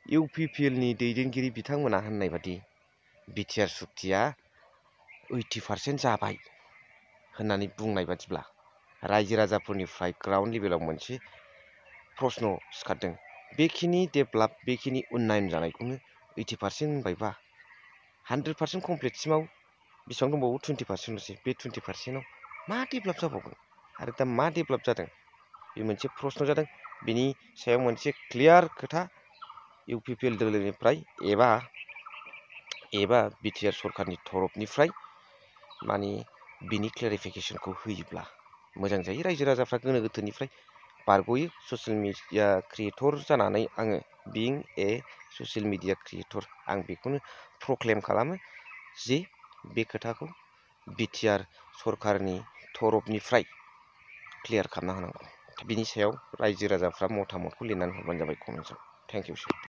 UPPL नि दैदेनगिरि बिथांमोना होननाय बादि बिटिआर सुक्तिया 80% जाबाय होननानै बुंनाय बादिब्ला रायजो राजाफोरनिफ्राय ग्राउन्ड लेभेलाव मोनसे प्रश्न सिखारदों। बेखिनि डेभेलप बेखिनि उन्नयन जानायखौनो 80% होनबायबा 100% कमप्लिटसिमाव बेसेबां दंबावो 20%ल'सै। बे 20%आव मा डेभेलप जाबावगोन आरो दा मा डेभेलप जादों बे मोनसे प्रश्न जादों। बिनि सायाव मोनसे क्लियार खोथा UPPL दोलोनिफ्राय एबा बिटिआर सरकारनि तरफनिफ्राय माने बिनि क्लेरिफिकेसनखौ होयोब्ला मोजां जायो। रायजो राजाफ्रा गोनो गोथोनिफ्राय बारग'यो। ससियेल मिडिया क्रिएटर जानानै आङो बिं ए ससियेल मिडिया क्रिएटर आं बेखौनो प्रक्लेम खालामो जे बे खोथाखौ बिटिआर सरकारनि तरफनिफ्राय क्लियार खालामना होनांगौ। बिनि सायाव रायजो राजाफ्रा मतामतखौ लिरनानै हरबानो जाबाय कमेन्टआव। Thank you.